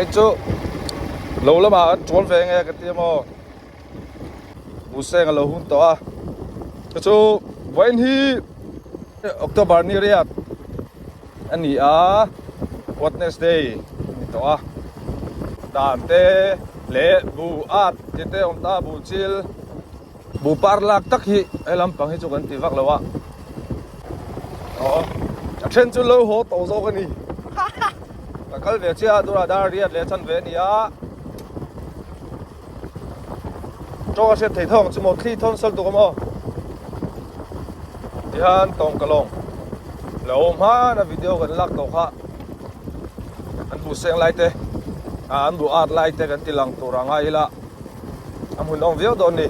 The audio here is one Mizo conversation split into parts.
Hei chu lo lamah an ṭawl ve nge ka ti maw Buhseng a lo hun tawh a chu chu vawiin hi October ni riat a ni a Wednesday a ni tawh a dan te leh buh at tih te a awm ta a buh chil. Buh par lak tak hi he lampang hi chu kan ti vak lo a, aw a then chu lo haw tawh zawk a ni. Ka kal ve chiah a tunah dar riat leh chan ve a ni a, tawng a hriat thei thawng chu maw thli thawn sal tuk a maw tihian tawng ka lawng lo hman a video kan lak tawh kha an buh seng lai te an buh at lai te kan ti lang tur a ngai ila. a hmun awm viau dawn ni.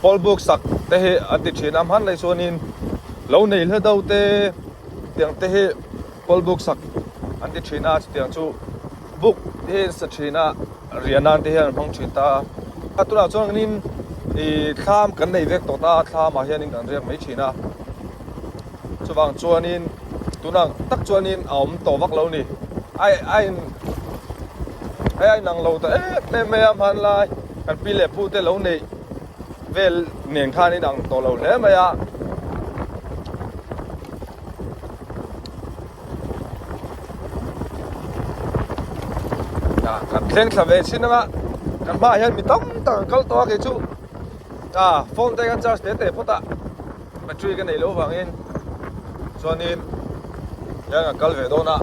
Pawl buk sak te hi an ti thin a hmanlai chuanin lo nei hla do te tiang te hi pawl buk sak an ti thin a chutiang chu buk te hi an sa thin a riah nan te hian an hmang thin ta a tunah chuanin ih thlam kan nei vek tawh ta a thlam ah hianin kan riak mai thin a. Chuvang chuanin tunah tak chuanin a awm tawh vak lo ni. Ai a in hei a inang lo ta em em mai a hmanlai kan pi leh pu te lo neih vel nen khan inang tawh lo hle mai a. Kan thleng thla ve chin anga kan hmaah hian mi tam tak an kal tawh a kei chu a phone te khan charge te te phawt a. Battery ka neih loh vangin chuanin hian ka kal ve dawn a,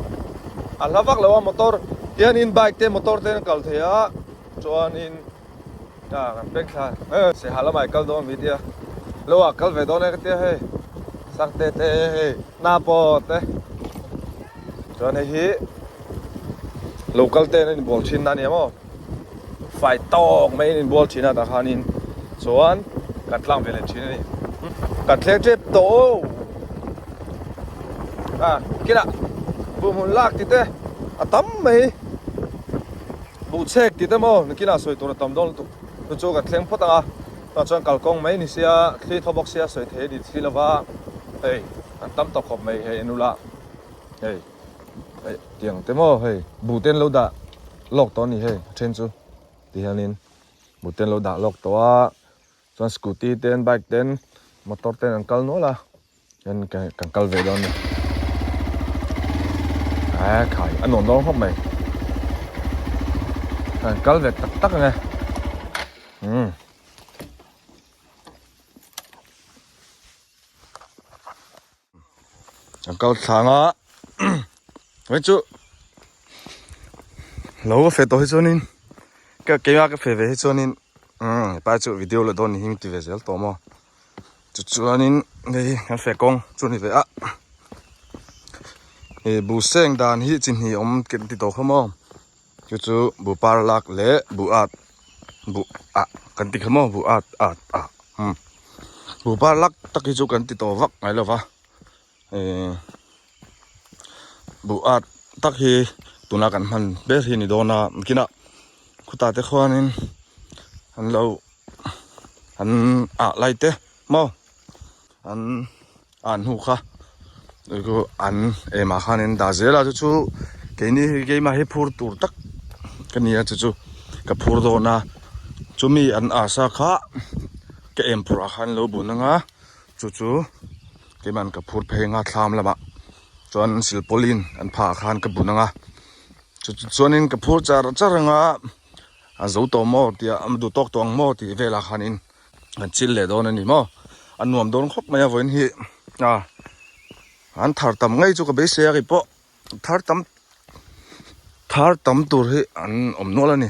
a hla vak lo a motor hianin bike te motor te an kal thei a chuanin a kan pek thla e saiha lamah i kal dawn mi tia lo ah kal ve dawn e ka tia hei Sangte te hei Napaw te chuan hei hi local ten an inbual thin na ania maw. Fai tawk mai in inbual thin a tah khanin chuan kan tlang ve leh thin a ni. Kan thleng tep tawh aw. A kinah buh hmun lak tih te a tam mai. Buh chhek tih te maw kinah sawi tur a tam dawn lutuk. Chu chu kan thleng phawt ang a. Tah chuan kalkawng mai ni sia thli thaw bawk sia sawi thei a ni si lova hei an tam tawh khawp mai hei en ula hei. Hei tiang te maw hei buh te an lo dah lawk tawh a ni hei a then chu ti hianin buh te an lo dah lawk tawh a chuan scooty te bike te motor te an kal nual a chuan kan kal ve dawn a ni a khai a nuam dawn khawp mai kan kal ve tak tak ang e umm. An kal thlang a hei chu lo ka fe tawh hi chuanin ka keimah ka fe ve hi chuanin umm hepa chu video la dawn ni hi min ti ve zel tawh maw chu chuanin hei kan fe kawng chu a ni ve a ih buh seng dan hi chi hnih awm kan ti tawh kha maw chu chu buh par lak leh buh at buh ah kan ti kha maw buh at at ah umm buh par lak tak hi chu kan ti tawh vak ngai lo va eh buh at tak hi tuna kan hman ber hi a ni dawn a kinah khutah te khuanin an lo an ah lai te maw an. An hnu kha chu an emah khan in dah zel a chu chu keini hi keimah hi phur tur tak ka ni a chu chu ka phur dawn a chumi an asa kha ka em phurh ah khan lo bun ang a chu chu keiman ka phur phei ang a thlam lamah chuan silpawlin an phah ah khan ka bun ang a chu chu chuanin ka phur char char ang a a zo tawh maw tih a duh tawk tawh ang maw tih velah khanin. An chil leh dawn a ni maw? A nuam dawn khawp mai a vawiin hi a an thar tam ngei chu ka beisei a keipawh thar tam thar tam tur hi an awm nual a ni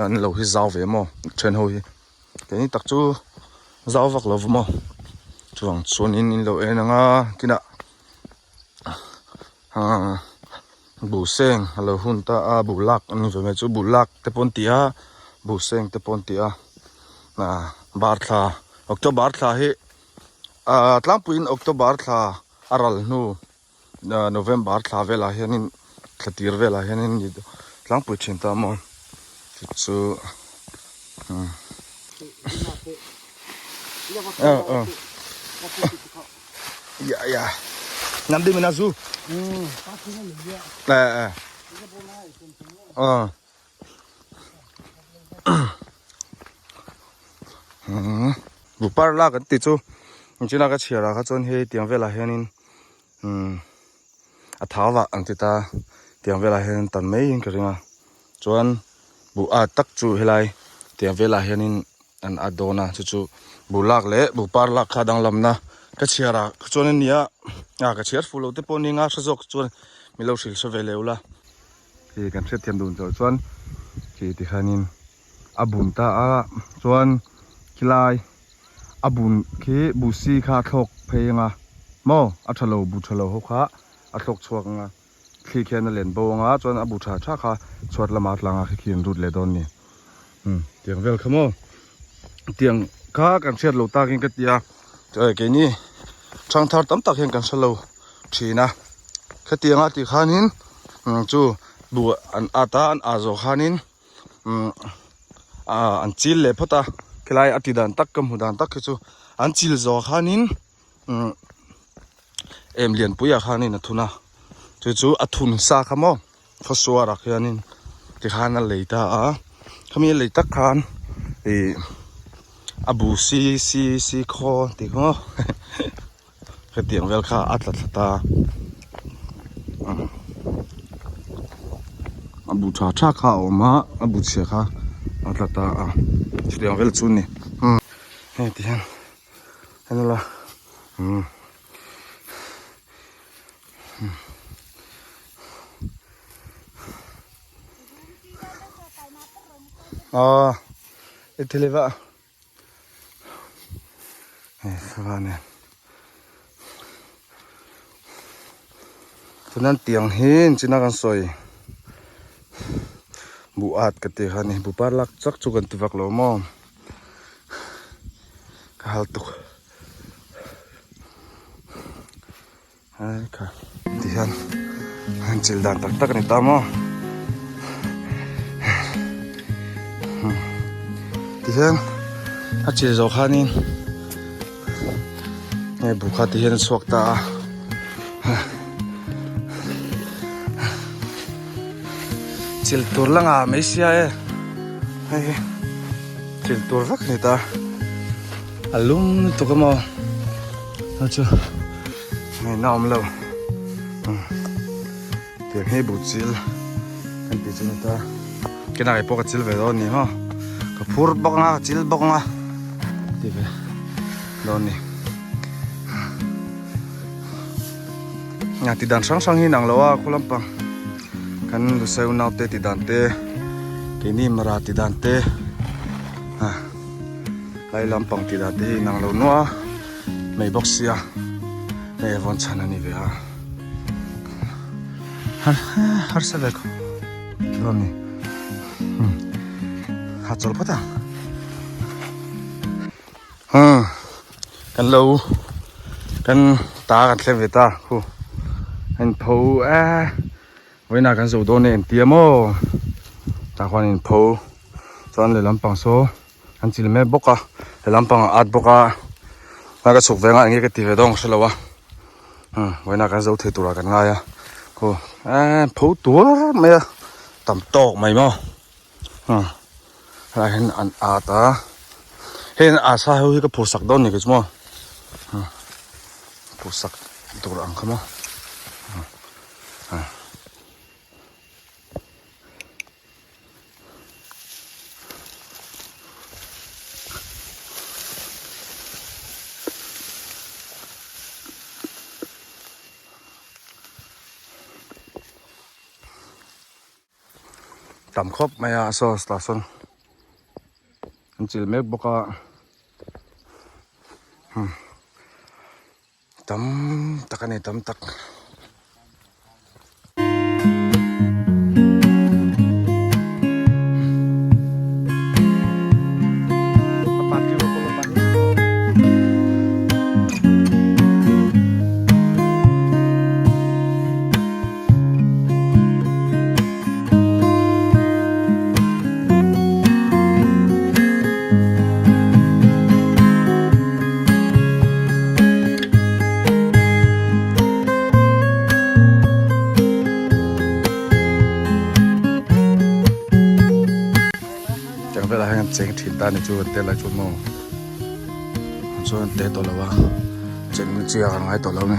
an lo hi zau ve maw then ho hi keini tak chu zau vak lo maw chuvang chuanin in lo en ang a kinah ah buh seng a lo hun ta a buh lak a ni ve mai chu buh lak te pawh an ti a buh seng te pawh an ti a ah bar thla october thla hi ah tlangpuiin october thla a ral hnu ah november thla velah hianin thla tir velah hianin tlangpui thin ta maw chu chu umm. Ya ya. Nam đi mình zu. Eh eh. Aw. Buh par lak an tih chu engtin a ka chhiar ah kha chuan hei tiang velah hianin umm a thau vah an ti ta tiang velah hian an tan mai in ka ring a chuan buh at tak chu helai tiang velah hianin an at dawn a chu chu buh lak leh buh par lak kha danglamna ka chhiar ah chuan a nia ah ka chhiar fuh loh te pawh a ni nga hre zawk chuan min lo hrilh hre ve leh ula. Khi kan hriatthiam dun chawlh chuan khi tikhanin a bun ta a chuan khilai a bun khi buhsi kha a thlawk phei anga maw a tha lo bu tha lo ho kha a thlawk chhuak anga thli khian a len bo anga chuan a bu tha tha kha chhuat lama a tlang a khi khi an rut leh dawn a ni umm tiang vel kha maw tiang kha kan hriat lo takin ka ti a keini thangthar tam tak hian kan hre lo thin a khatianga tih khanin chu buh an at a an ah zawh khanin umm ah an chil leh phawt a khilai a ti dan tak ka hmu dan tak hi chu an chil zawh khanin umm em lianpui ah khanin a thun a chu chu a thun sa kha maw khawsuar ah khianin tikhan a lei ta a khami a lei tak khan ih a bu si si si khaw tih kha maw hetiang vel kha a tla thla ta a bu tha tha kha a awm a a bu chhia kha a tla ta a chutiang vel chu a ni hei ti hian en ila umm. Aw i thil va hei sava nen chuan tiang hi inchina kan sawi buh at ka tih kha a ni buh par lak chak chu kan ti vak lo maw ka hal tuk. Kha ti hian an chil dan tak tak a ni ta maw ti hian a chil zawh khanin hei buh kha ti hian a chhuak ta a chil tur la ngah mai sia e hei hi chil tur vek a ni ta. A lum lutuk a maw chu chu ngaihna awm lo tiang hi buh chil kan tih chu ni ta kenah kei pawh ka chil ve dawn ni maw ka phur bawk anga ka chil bawk anga ti ve dawn ni a ti dan hrang hrang hi inang lo a khaw lampang kan lusai unau te ti dan te keini mara ti dan te ah. Lai lampang tih dan te hi inang lo nuah a mai bawk sia hei a vawn chhan a ni ve a har harsa ve khawp dawn ni umm ha chawl phawt ang umm kan lo kan ta kan thleng ve ta khu a in pho eh. Vawiinah kan zo dawn e entia maw tah khuan in pho chuan lehlam pang saw an chil mek bawk a lehlam pang a at bawk a a ka chhuk ve anga enge ka ti ve dawn ka hrelo a umm vawiinah kan zo thei turah kan ngai a khaw eee pho tuar mai a tam tawk mai maw umm helaiah hian an at a hei an at sa ho hi ka phur sak dawn a ni kei chu maw umm phur sak tur ang kha maw. Tam khawp mai a saw tah sawn an chil mek bawk a hmm. Tam tak a ni tam tak. Tiang velah hian kan cheng thin ta a ni chu kan tel lai chuan maw chuan an te tawh lo a cheng chiah ka ngai tawh lo a ni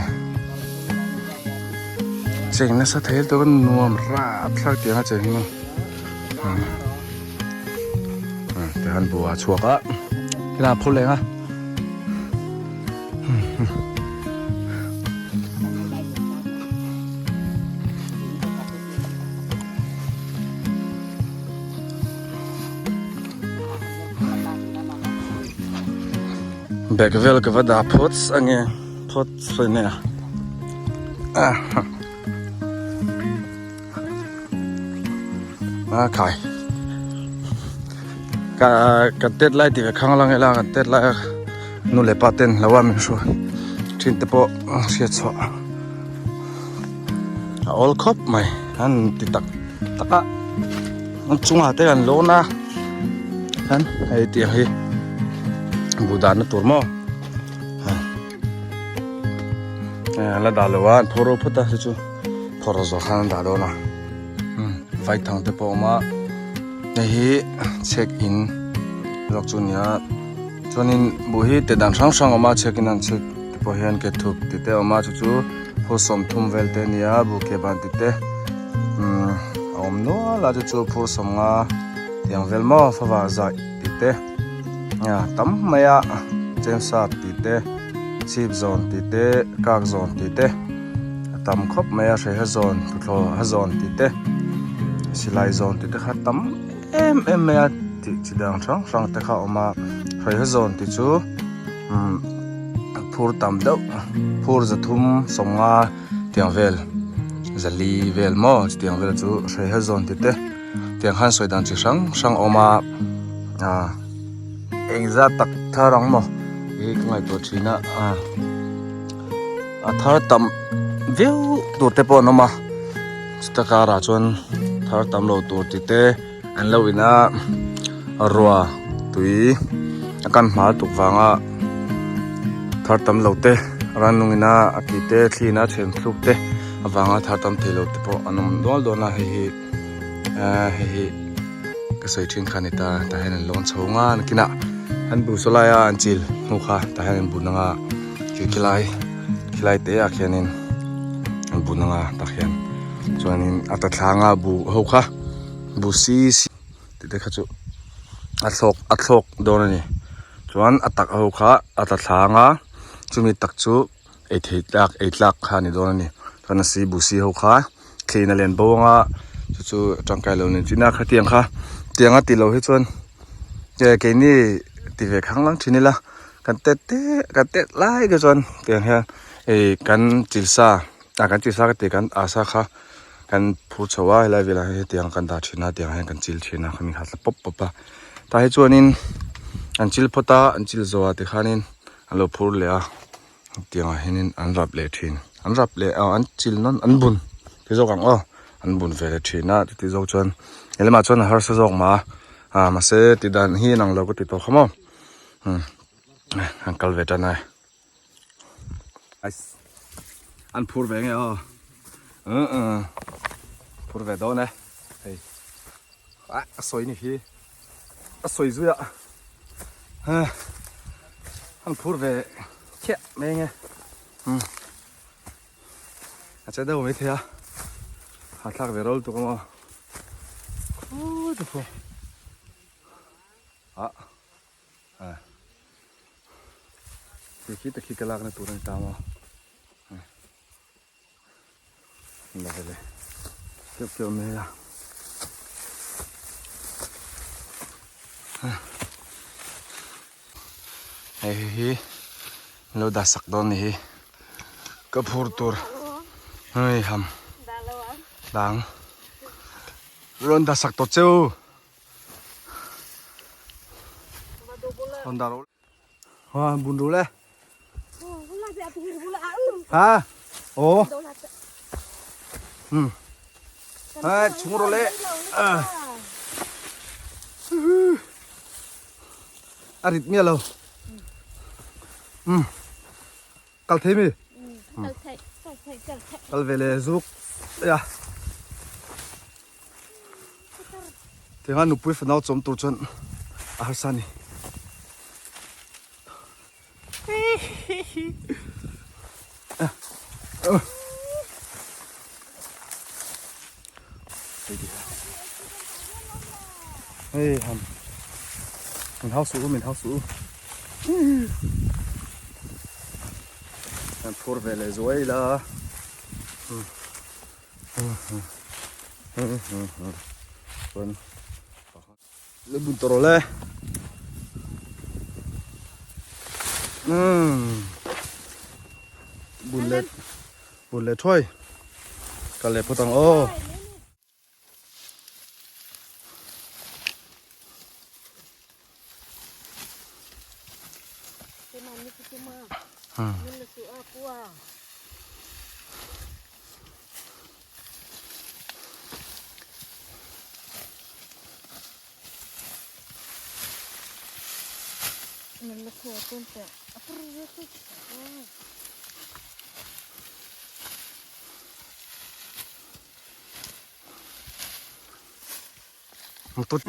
cheng nasa thei lutuk a nuam rap thlak tiang a cheng hi maw tiang buh a chhuak a helai a phur leh ang a. Bag vel ka va dah phawt ange phawt sawi mai a a khai ka ka tet lai tih ve khang lang ila kan tet lai a nu leh pa ten lo a min hruai thin te pawh hriat chhuah a awl khawp mai an ti tak tak a an chungah te an lawn a khan hei tiang hi buh dahna tur maw a la dah lo a an phur ro phawt a chu chu phawrh zawh khan an dah dawn a vaithang te pawh a awm a hei hi check in zawk chu a ni a chuanin buh hi teh dan hrang hrang a awm a check in an chhit te pawh hian ke thup tih te a awm a chu chu phur 30 vel te a ni a buh ke ban tih te umm a awm nual a chu chu phur 50 tiang vel maw favah zai tih te a tam mai a chengsa tih te chhip zawn tih te kak zawn tih te a tam khawp mai a hreha zawn tuthlawh ha zawn tih te silai zawn tih te kha tam em em mai a tih chi dang hrang hrang te kha a awm a hreha zawn tih chu umm phur tam deuh phur 350 tiang vel zali vel maw chutiang vel chu hreha zawn tih te. Tiang khan sawi dan chi hrang hrang a awm a ah engzat tak thar ang maw hi ka ngaihtuah thin a ah a thar tam viau tur te pawh an awm a chuta karah chuan thar tam lo tur tih te an lo in a rua tui a kan hma tuk vanga thar tam lo te rannung ina a tih te thli ina a chhem thluk te avanga thar tam thei lo te pawh an awm nual dawn a hei hi. Ahh hei hi ka sawi thin kha a ni ta tah hian an lawn chho nga nakinah an bu saw laia an chil hnu kha tah hian an bun anga khi khilai khilai te ah khianin an bun anga tah khian chuanin a ta thlanga bu ho kha bu si si tih te kha chu a thlawk a thlawk dawn a ni chuan a tak ho kha a ta thlanga chumi tak chu. Ei thei tlak ei tlak kha a ni dawn a ni chuan a si bu si ho kha thliin a len bo anga chu chu tangkai lo nen china khatiang kha tiang a tih loh hi chuan eh keini ti ve khang lang thin ila kan tet te kan tet lai te chuan tiang hian ih kan chil sa ah kan chil sa ka tih kan ah sa kha kan phur chho a helai velah hian hetiang kan dah thin a tiang hian kan chil thin a khami kha tla pawp pawp a tah hi chuanin an chil phawt a an chil zawh ah tikhanin an lo phur leh a. Tiangah hianin an rap leh thin an rap leh a an chil nawn an bun ti zawk ang aw an bun ve leh thin a chuti zawk chuan he lamah chuan a harsa zawk mah a ah mahse tih dan hi inang lo ka ti tawh kha maw umm an kal ve tan a an phur ve nge aw uh phur ve dawn e hei ah a sawi ni hi. A sawi zui a an phur ve khiah mai ange a che deuh mai thei a hahthlak ve rol tuk a maw khawi te pawh ah ah khi te khi ka lakna tur a ni ta maw. La vele keuh keuh mai a hei hei hi lo dah sak dawn ni hi ka phur tur hei ham dang rawn dah sak tawh cheu rawn dah rawh Hoa bun ru le. Ha. Ồ. Ừ. À, chúng rồi le. À. A rit mia lo. Ừ. Kal thei mi. Kal ve le zuk. Ya. Tinga nupui fanau chawm tur chuan. a harsa a ni. Hei ham min hau suh u min hau suh u kan phur ve leh zuai ila chuan Le bun tawh rawh le. Umm. Bun le bun le thuai. Kal leh phawt ang aw. Hmm. Motor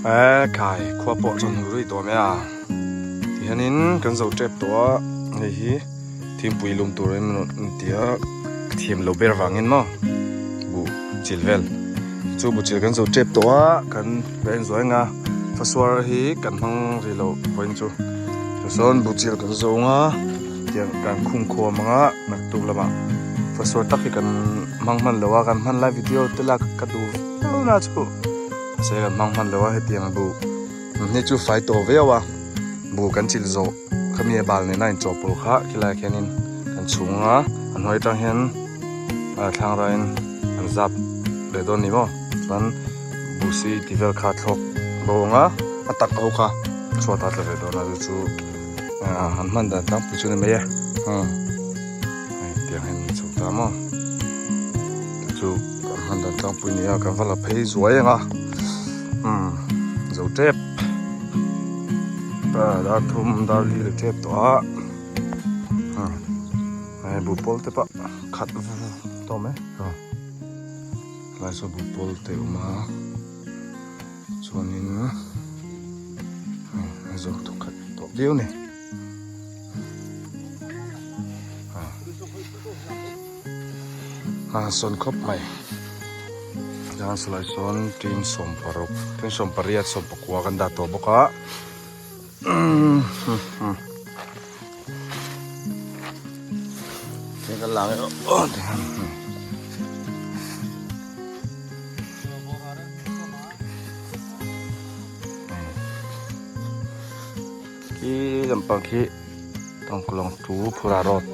E khai khua pawh chuan hmu rui tawh mai a tihianin kan zo tep tawh a hei hi thingpui lum tur in rawn ti a ka thiam lo ber vangin maw buh chil vel chu buh chil kan zo tep tawh a kan la en zuai ang a fasuar hi kan hmang rih loh vawiin chu tichuan buh chil kan zo ang a tiang kan khung khuam ang a naktuk lamah fasuar tak hi kan hmang hman lo a kan hman lai video te lak ka duh viau na chu mahse kan hmang hman lo a hetiang buh hei chu fai tawh viau a buh kan chilh zawh khami a bal nena inchawhpawlh kha khilaiah khianin kan chhung a a hnuai atang hian thlang raiin an zap leh dawn ni maw chuan buh si tih vel kha a thlawk bo ang a a tak ho kha chhuat a tla ve dawn a chu chu an hman dan tlangpui chu a ni mai e hei tiang hian an chho ta maw chu chu kan hman dan tlangpui a ni a kan va la phei zuai ang a umm zo tep. Dar thum dar li la tep tawh a hei buh pawl te pawh khat tawh mai helai saw buh pawl te a awm a chuanin hei a zawk thawk khat tawh viau a ni a sawn khawp mai chuan silai sawn tin sawmparuk tin sawmpariat sawmpakua kan dah tawh bawk a kan lang Khi lampang khi tawngkulawng tu phura road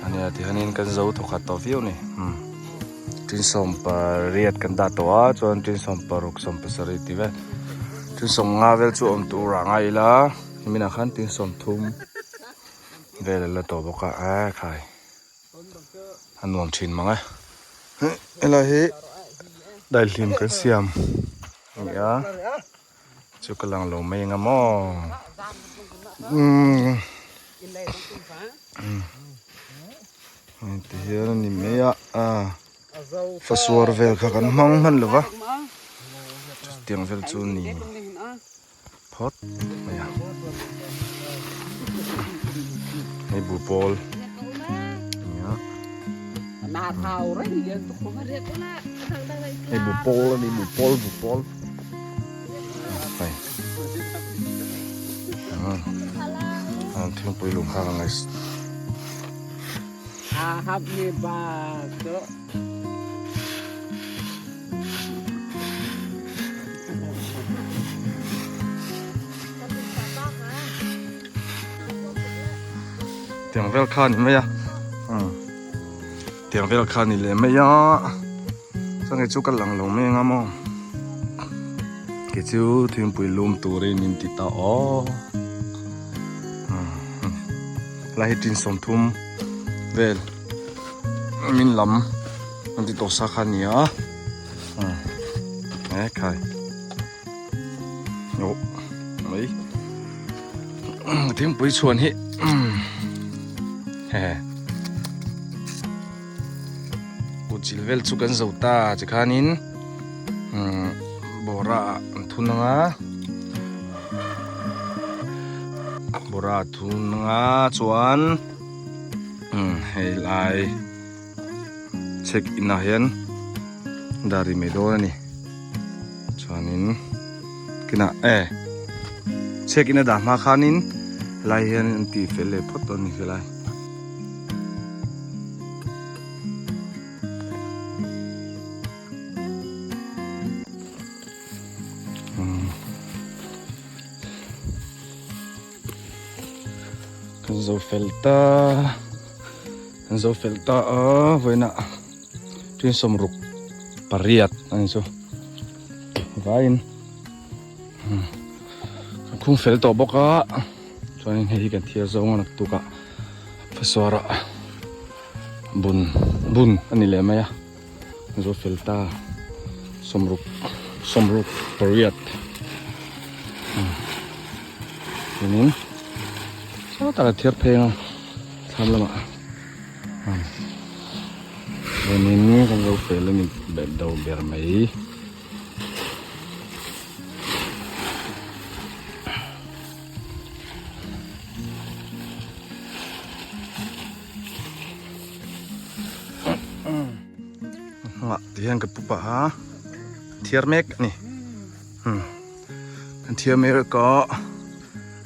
a nia tihianin kan zo thawkhat tawh viau a ni umm tin sawmpariat kan dah tawh a chuan tin sawmparuk sawmpasarih tih vel tin sawmnga vel chu awm tur a ngai ila niminah khan tin sawmthum vel a la tawh bawk a e khai a nuam thin mang e helai hi daihlim kan siam a ni a. Chu ka lang lo mai anga maw umm. Ti hian a ni mai a fasuar vel kha kan hmang hman lo va chutiang vel chu ni phawt mai a hei buhpawl a ni a hei buhpawl a ni buhpawl buhpawl hei thingpui lung kha ka ngaih. Tiang vel kha a ni mai a tiang vel kha a ni leh mai a chuan kei chu ka lang lo mai anga maw kei chu thingpui lum turin min ti ta aw. Helai hi tin 30 vel min lam an ti tawh sa kha a ni a e khai oh mai thingpui chhuan hi he kutchil vel chu kan zo ta tikhanin bawra ah an thun ang a bawra ah thun ang a chuan hei lai check in ah hian dar ri mai dawn a ni chuanin kinah e check in a dah hma khanin helai hian an tih fel leh phawt dawn a ni helai. Kan zo fel ta kan zo fel ta a vawiinah ṭin sawmruk pariat a ni chu vaiin kan khung fel tawh bawk a chuanin hei hi kan thil zawng a naktuk ah fasuarah bun bun a ni leh mai a zo fel ta sawmruk sawmruk pariat chuanin sawtah thir pheng a thlam lamah chuanin kan zo fel a ni do ber mai. Hnungah ti hian ka pu pah a thiar mek a ni an thiar mek a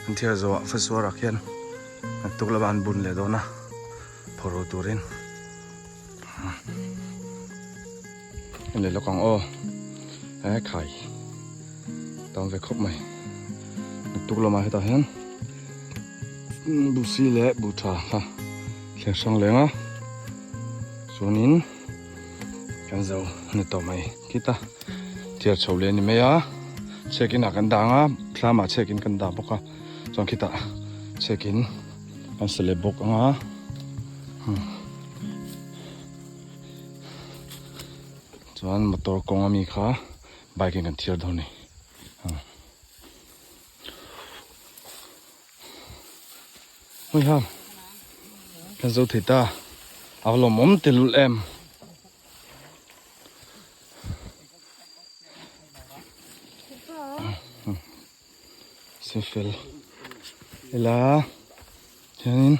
an thiar zawhah fasuarah khian an tuk lama an bun leh dawn a phawrh ru turin. Hei lawk ang aw he khai tam ve khawp mai naktuk lamah hetah hian buhsi leh buh tha kha thleng hrang leng a chuanin kan zo a ni tawh mai khita thiar chho leh a ni mai a chhek inah kan dang a thlamah chhek in kan dah bawk a chuan khitah chhek in kan sa leh bawk ang a. Chuan motor kawng ami kha bike in kan thiar dawn a ni hei ha kan zo thei ta a va lawmawm telul em. Sifel ila hianin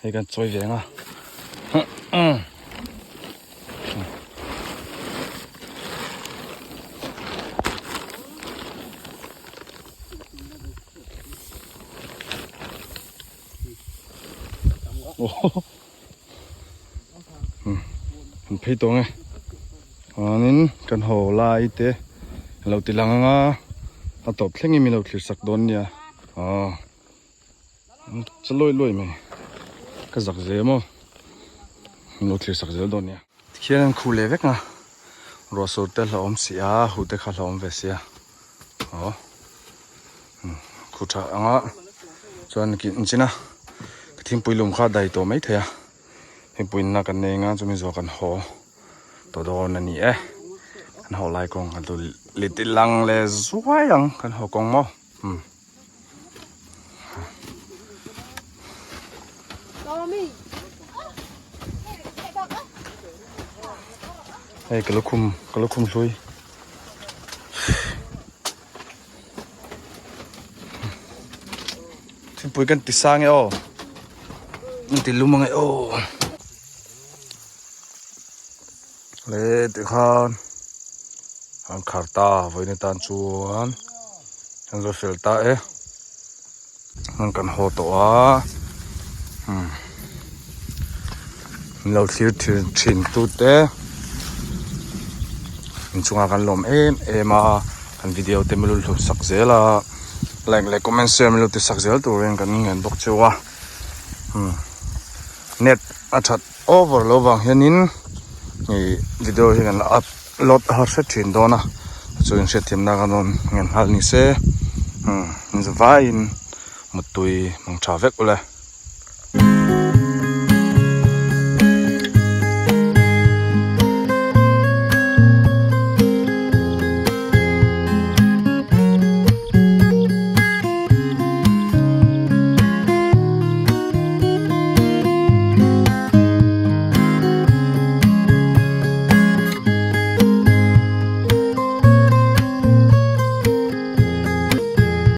hei kan chawi ve ang a Kan phei tawh ang e chuanin kan haw lai te a lo ti lang ang a a tawp thlengin min lo thlir sak dawn nia aw cha luai luai mai ka zak zel maw min lo thlir sak zel dawn nia tikhian an khuh leh vek a ruah sur te hlauhawm si a huh te kha hlauhawm ve sia aw khuh tha ang a chuan in chin a ka thingpui lum kha a dai tawh mai thei a thingpui na kan nei anga chumi zawh kan haw tawh dawn a ni e kan haw lai kawng kan lut lang leh zuai ang kan haw kawng maw. Hei ka lukhum ka lukhum hlui. Thingpui kan ti sang e aw. Kan ti lum ang e aw. Le tikhan an khar ta vawiin atan chuan an zo fel ta e. Hmun kan haw tawh a umm min lo thlir thin thin tute inchungah kan lawm em em a kan video te min lo hlut sak zel a like leh comment share min lo ti sak zel turin kan ngen bawk cheu a umm net a that over lo vang hianin ih video hi kan la upload har hret thin dawn a chu inhriatthiamna kan rawn ngen nghal ni se umm vaiin muttui mang tha vek ule.